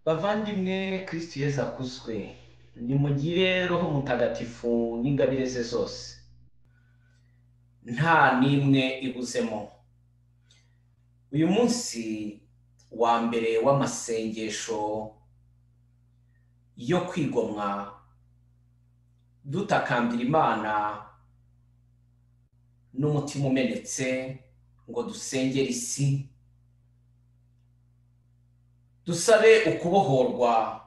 Bavandimwe, Kristu Yezu akuzwe. Nimugire Roho Mutagatifu n'ingabire ze zose, nta n'imwe ibuzemo. Uyu munsi wa mbere w'amasengesho yo kwigomwa, dutakambira Imana n'umutima umenetse ngo dusengere isi, dusabe ukubohorwa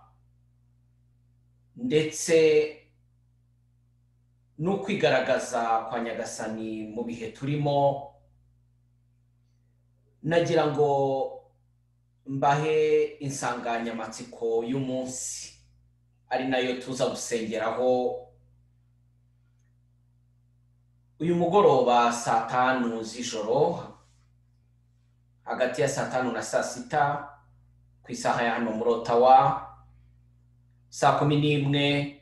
ndetse n'ukwigaragaza kwa Nyagasani mu bihe turimo. Nagira ngo mbahe insanganyamatsiko y'umunsi, ari nayo tuza gusengeraho uyu mugoroba saa 5 z'ijoro, hagati ya saa 5 na saa 6 ku isaha ya hano muri Ottawa, saa 11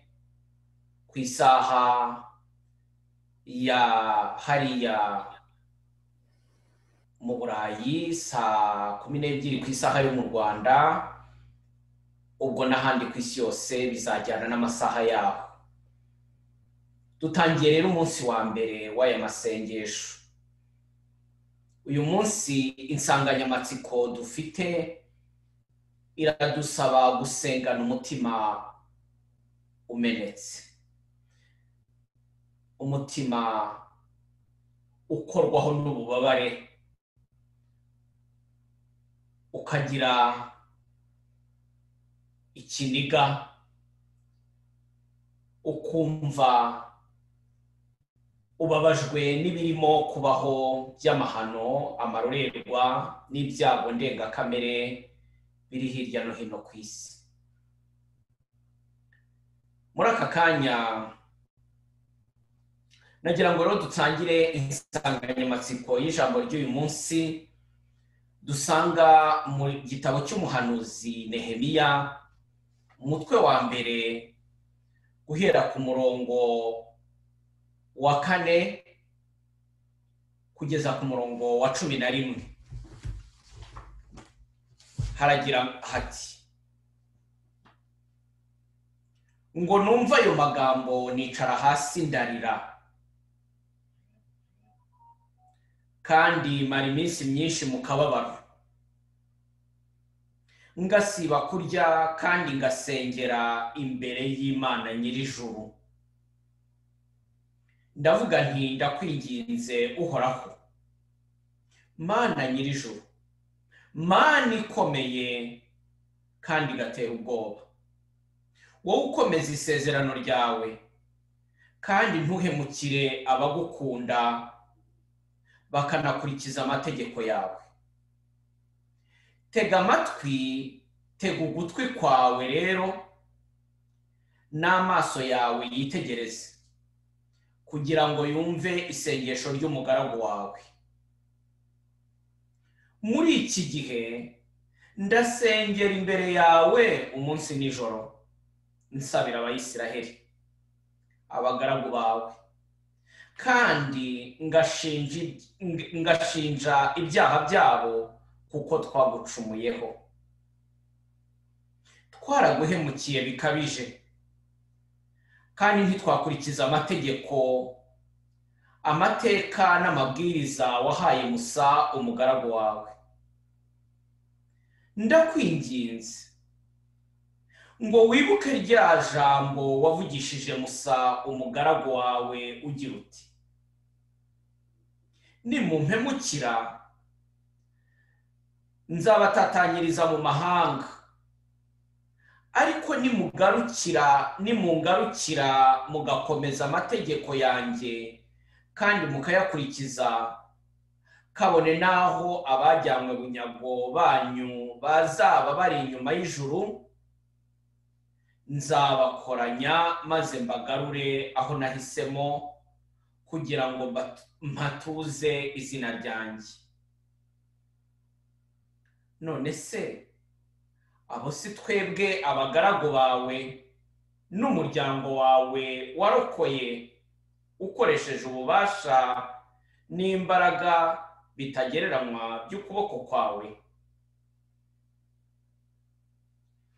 ku isaha ya hariya mu Burayi, saa 12 ku isaha yo mu Rwanda, ubwo n'ahandi ku isi yose bizajyana n'amasaha yaho. Dutangiye rero umunsi wa mbere w'aya masengesho. Uyu munsi insanganyamatsiko dufite iradusaba gusengana umutima umenetse, umutima ukorwaho n'ububabare, ukagira ikiniga, ukumva ubabajwe n'ibirimo kubaho by'amahano, amarorerwa n'ibyago ndengakamere biri hirya no hino ku isi. Muri aka kanya nagira ngo rero dutangire insanganyamatsiko y'ijambo ry'uyu munsi dusanga mu gitabo cy'umuhanuzi Nehemiya, umutwe wa mbere, guhera ku murongo wa 4 kugeza ku murongo wa 11. Haragira hati: ngo numva ayo magambo nicara hasi ndarira, kandi mara iminsi myinshi mu kababaro, ngasiba kurya kandi ngasengera imbere y'Imana nyir'ijuru. Ndavuga nti ndakwinginze Uhoraho, Mana nyir'ijuru, Mana ikomeye kandi igatera ubwoba, wowe ukomeza isezerano ryawe kandi ntuhemukire abagukunda bakanakurikiza amategeko yawe. Tega amatwi, tega ugutwi kwawe rero n'amaso yawe yitegereze, kugira ngo yumve isengesho ry'umugaragu wawe. Muri iki gihe ndasengera imbere yawe umunsi nijoro, nsabira Abayisiraheli abagaragu bawe, kandi ngashinja ibyaha byabo kuko twagucumuyeho. Twaraguhemukiye bikabije, kandi ntitwakurikiza amategeko, amateka n'amabwiriza wahaye Musa umugaragu wawe. Ndakwinginze ngo wibuke rya jambo wavugishije Musa umugaragu wawe ugira uti: nimumpemukira nzabatatanyiriza mu mahanga, ariko nimungarukira mugakomeza amategeko yanjye kandi mukayakurikiza, kabone naho abajyanywe bunyago banyu bazaba bari inyuma y'ijuru, nzabakoranya maze mbagarure aho nahisemo kugira ngo mpatuze izina ryanjye. None se abo si twebwe abagaragu bawe n'umuryango wawe warokoye ukoresheje ububasha n'imbaraga bitagereranywa by'ukuboko kwawe.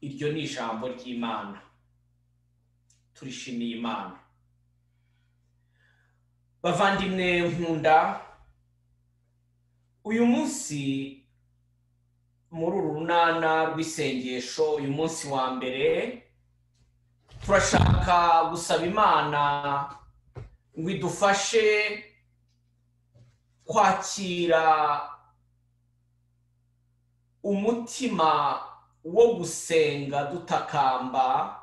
Iryo ni ijambo ry'Imana, turishimiye Imana. Bavandimwe nkunda, uyu munsi muri uru runana rw'isengesho, uyu munsi wa mbere, turashaka gusaba Imana ngo idufashe kwakira umutima wo gusenga dutakamba,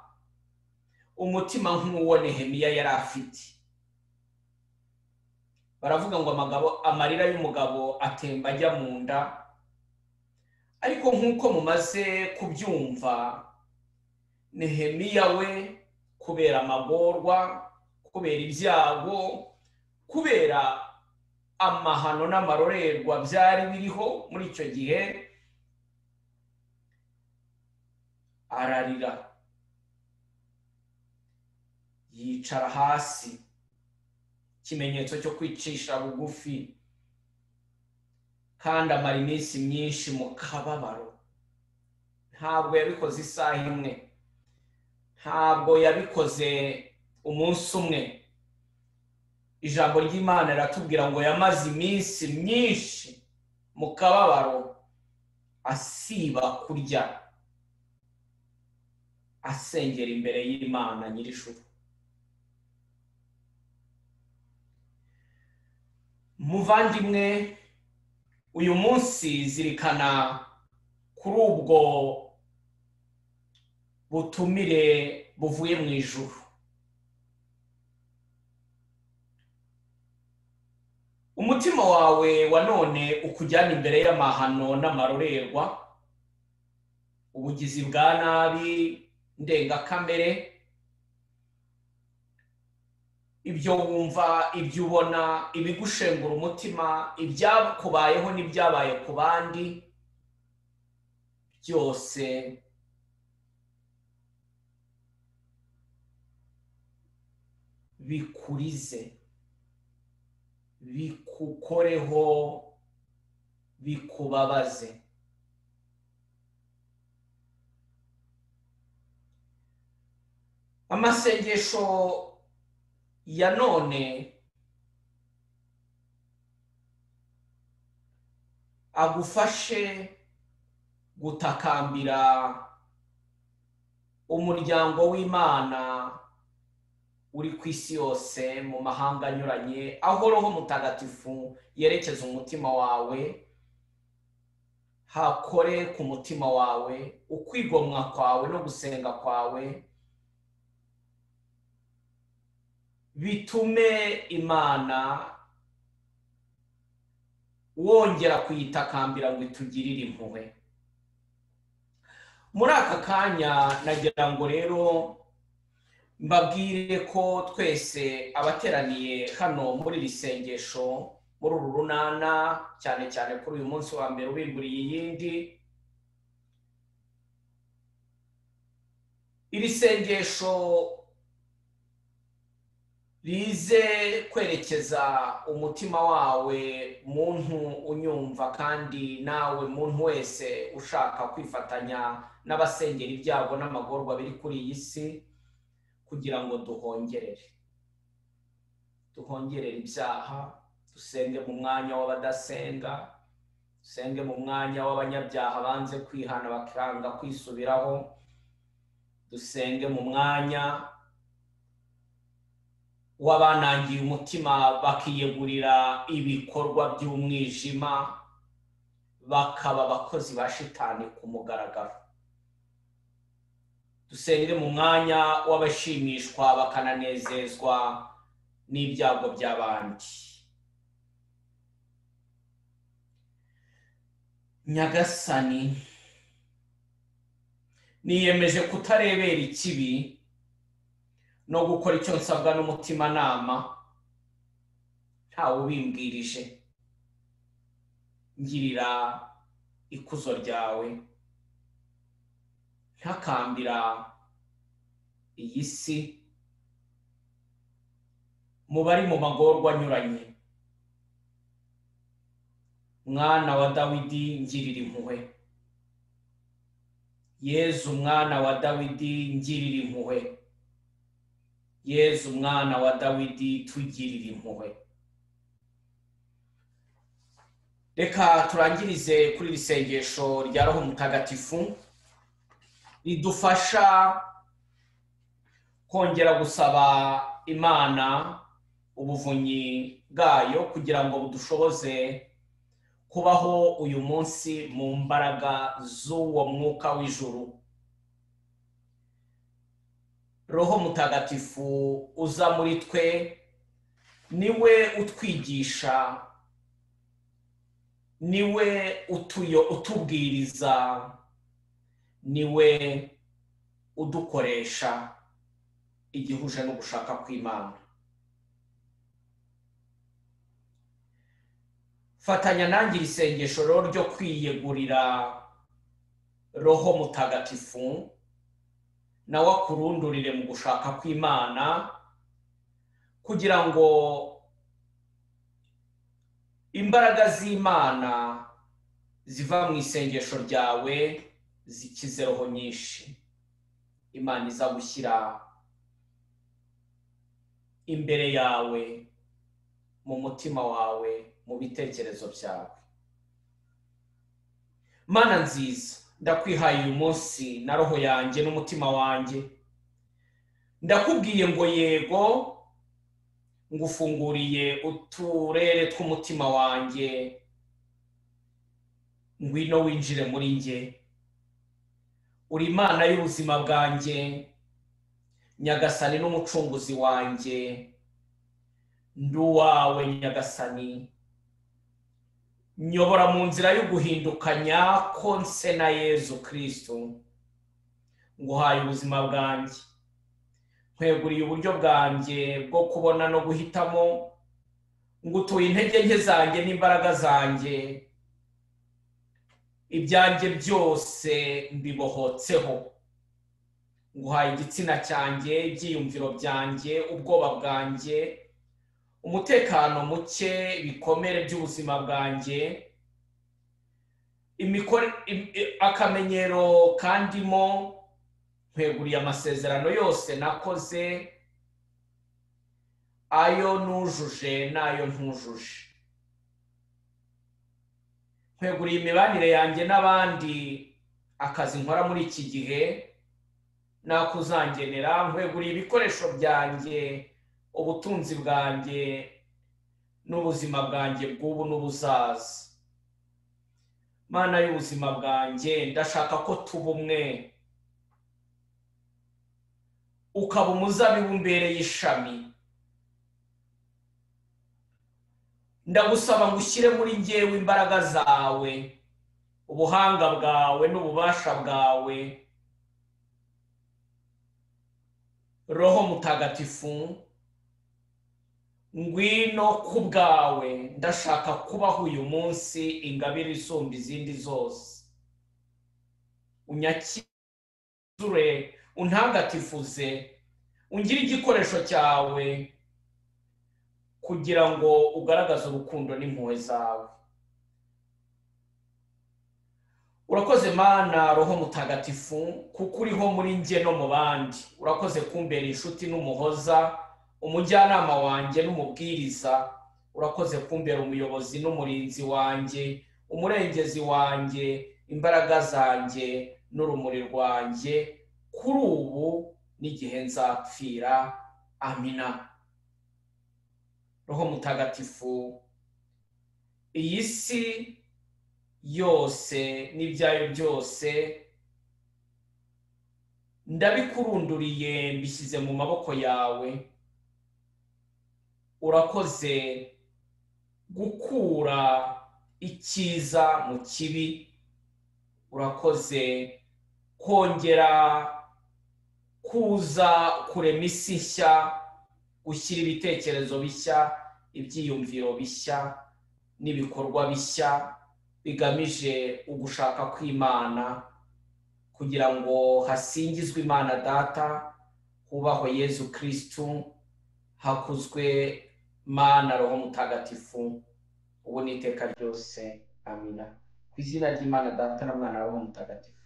umutima nk'uwo Nehemiya yari afite. Baravuga ngo amarira y'umugabo atemba ajya mu nda, ariko nk'uko mumaze kubyumva, Nehemiya we kubera amagorwa, kubera ibyago, kubera amahano n'amarorerwa byari biriho muri icyo gihe, ararira, yicara hasi, ikimenyetso cyo kwicisha bugufi, kandi amara iminsi myinshi mu kababaro. Ntabwo yabikoze isaha imwe, ntabwo yabikoze umunsi umwe. Ijambo ry'Imana riratubwira ngo yamaze iminsi myinshi mu kababaro, asiba kurya, asengera imbere y'Imana nyir'ijuru. Muvandimwe, uyu munsi zirikana kuri ubwo butumire buvuye mu ijuru. Umutima wawe wa none ukujyana imbere y'amahano n'amarorerwa, ubugizi bwa nabi ndengakamere, ibyo wumva, ibyo ubona, ibigushengura umutima, ibyakubayeho n'ibyabaye ku bandi, byose bikurize, bikukoreho, bikubabaze. Amasengesho ya none agufashe gutakambira umuryango w'Imana uri ku isi yose, mu mahanga anyuranye, aho Roho Mutagatifu yerekeza umutima wawe, hakore ku mutima wawe, ukwigomwa kwawe no gusenga kwawe bitume Imana wongera kuyitakambira ngo itugirire impuhwe. Muri aka kanya nagira ngo rero mbabwire ko twese abateraniye hano muri iri sengesho, muri uru runana, cyane cyane kuri uyu munsi wa mbere ubimburiye iyindi, iri sengesho rize kwerekeza umutima wawe muntu unyumva, kandi nawe muntu wese ushaka kwifatanya n'abasengera ibyago n'amagorwa biri kuri iyi si, kugira ngo duhongerere ibyaha, dusenge mu mwanya w'abadasenga, dusenge mu mwanya w'abanyabyaha banze kwihana bakanga kwisubiraho, dusenge mu mwanya w'abanangiye umutima bakiyegurira ibikorwa by'umwijima, bakaba abakozi ba shitani ku mugaragaro. Dusenge mu mwanya w'abashimishwa bakananezezwa n'ibyago by'abandi. Nyagasani, niyemeje kutarebera ikibi no gukora icyo nsabwa n'umutimanama ntawe ubimbwirije. Ngirira ikuzo ryawe, ntakambira iyi si mu bari mu magorwa anyuranye. Mwana wa Dawidi, ngirira impuhwe. Yezu mwana wa Dawidi, ngirira impuhwe. Yezu mwana wa Dawidi, tugirira impuhwe. Reka turangirize kuri iri sengesho rya Roho Mutagatifu ridufasha kongera gusaba Imana ubuvunyi bwayo kugira ngo budushoboze kubaho uyu munsi mu mbaraga z'uwo mwuka w'ijuru. Roho Mutagatifu uza muri twe niwe utwigisha, niwe utubwiriza, niwe udukoresha igihuje no gushaka kw'Imana. Fatanya nanjye iri sengesho rero ryo kwiyegurira Roho Mutagatifu, nawe akurundurire mu gushaka kw'Imana, kugira ngo imbaraga z'Imana ziva mu isengesho ryawe zikize roho nyinshi. Imana iza gushyira imbere yawe, mu mutima wawe, mu bitekerezo byawe. Mana nziza, ndakwihaye uyu munsi na roho yanjye n'umutima wanjye. Ndakubwiye ngo yego, ngufunguriye uturere tw'umutima wanjye, ngwino winjire muri njye. Uri Imana y'ubuzima bwanjye, Nyagasani n'umucunguzi wanjye, ndi uwawe Nyagasani. Nyobora mu nzira yo guhindukanya ko nse na Yezu Kristo. Nguhaye ubuzima bwanjye, nkweguriye uburyo bwanjye bwo kubona no guhitamo, ngutuye intege nke zanjye n'imbaraga zanjye, ibyanjye byose mbibohotseho. Nguhaye igitsina cyanjye, ibyiyumviro byanjye, ubwoba bwanjye, umutekano muke, ibikomere by'ubuzima bwanjye, akamenyero kandimo. Nkweguriye amasezerano yose nakoze, ayo nujuje n'ayo ntujuje. Nkweguriye imibanire yanjye n'abandi, akazi nkora muri iki gihe nakuzangenera. Nkweguriye ibikoresho byanjye, ubutunzi bwanjye n'ubuzima bwanjye bw'ubu n'ubuzaza. Mana y'ubuzima bwanjye, ndashaka ko tuba umwe, ukaba umuzabibu umbereye ishami. Ndagusaba ngo ushyire muri njyewe imbaraga zawe, ubuhanga bwawe n'ububasha bwawe. Roho Mutagatifu, ngwino ku bwawe, ndashaka kubaho uyu munsi ingabire isumba izindi zose. Unyakire, untagatifuze, ungire igikoresho cyawe kugira ngo ugaragaze urukundo n'impuhwe zawe. Urakoze Mana Roho Mutagatifu, kuko uriho muri njye no mu bandi. Urakoze kumbera inshuti n'umuhoza, umujyanama wanjye n'umubwiriza. Urakoze kumbera umuyobozi n'umurinzi wanjye, umurengezi wanjye, imbaraga zanjye n'urumuri rwanjye, kuri ubu n'igihe nzapfira. Amina. Roho Mutagatifu, iyi si yose n'ibyayo byose ndabikurunduriye, mbishyize mu maboko yawe. Urakoze gukura icyiza mu kibi, urakoze kongera kuza kurema isi nshya, gushyira ibitekerezo bishya, ibyiyumviro bishya n'ibikorwa bishya bigamije ugushaka kw'Imana, kugira ngo hasingizwe Imana Data, Hubahwe Yezu Kristu, hakuzwe Mana Roho Mutagatifu, ubu n'iteka ryose. Amina. Ku izina ry'Imana Data na Mwana na Roho Mutagatifu.